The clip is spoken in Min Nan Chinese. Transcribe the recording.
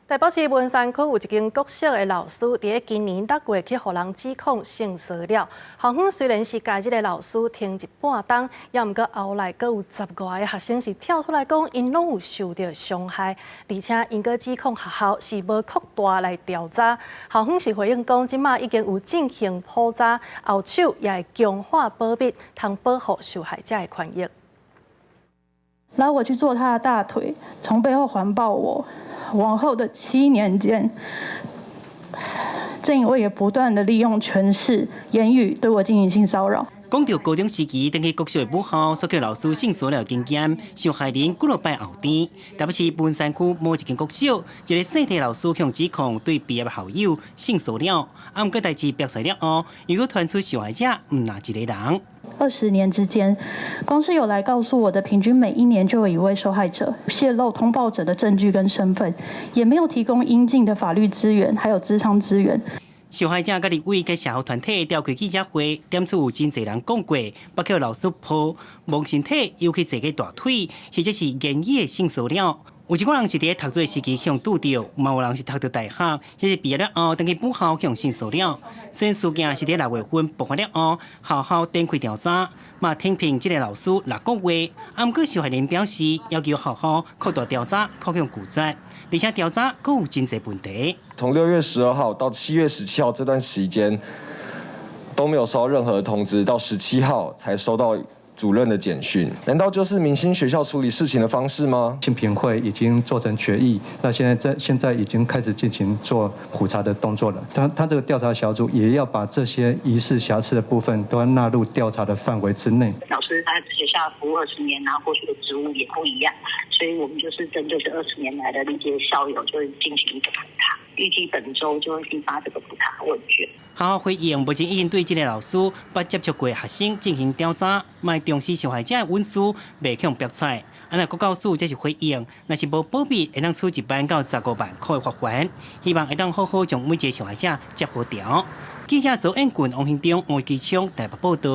台北市文山區有一間國小的老師，佇咧今年六月去予人指控性騷擾。校方雖然是共這个老師停職半冬，也毋過後來閣有十外个學生是跳出來講，𪜶攏有受著傷害，而且𪜶閣指控學校是無擴大來調查。校方是回應講，這馬已經有進行普查，後手也會強化保密，通保護受害者的權益。拉我去坐他的大腿，從背後環抱我。往後的7年間，鄭穎薇也不斷的利用權勢、言語對我進行性騷擾。講著高中時期，轉去國小的母校，所予老師性騷擾經驗，受害人幾落擺後天。台北市文山區某一間國小，一个姓鄭老師向指控對畢業校友性騷擾，啊，毋過代誌爆出了後，又閣傳出受害者毋但一个人。 20年之間，光是有來告訴我的，平均每一年就有一位受害者洩露通報者的證據跟身份，也沒有提供應盡的法律資源，還有諮商資源。受害者佮立委佮社福團體召開記者會，點出有真濟人講過，包括老師抱、摸身體，尤其坐個大腿，或者是言語的性騷擾。有一寡人是佇咧讀書時期向拄著，嘛有人是讀著大學，或者畢業了後，轉去母校向性騷擾。雖然事件是佇六月份爆發了後，學校展開調查，嘛停聘這个老師六個月。啊，毋過受害人表示，要求學校擴大調查，予向拒絕，而且調查閣有真濟問題。從6月12號到7月17號這段時間都沒有收到任何通知，到十七號才收到主任的簡訊，難道就是明星學校處理事情的方式嗎？性平會已經做成決議，那現在已經開始進行做普查的動作了。他這個調查小組也要把這些疑似瑕疵的部分都要納入調查的範圍之內。老師他在學校服務二十年，然後過去的職務也不一樣，所以我們就是針對這二十年來的歷屆校友，就會進行一個普查，預計本週就會寄發這個普查問卷。學校回應，目前已經對這个老師捌接觸過學生進行調查，嘛重視受害者的隱私，袂向爆出來。啊，若國教署這是回應，若是無保密，會當處1萬到15萬塊的罰鍰。希望會當好好將每一个受害者接好掉。記者周燕君、王興中、吳基昌台北報導。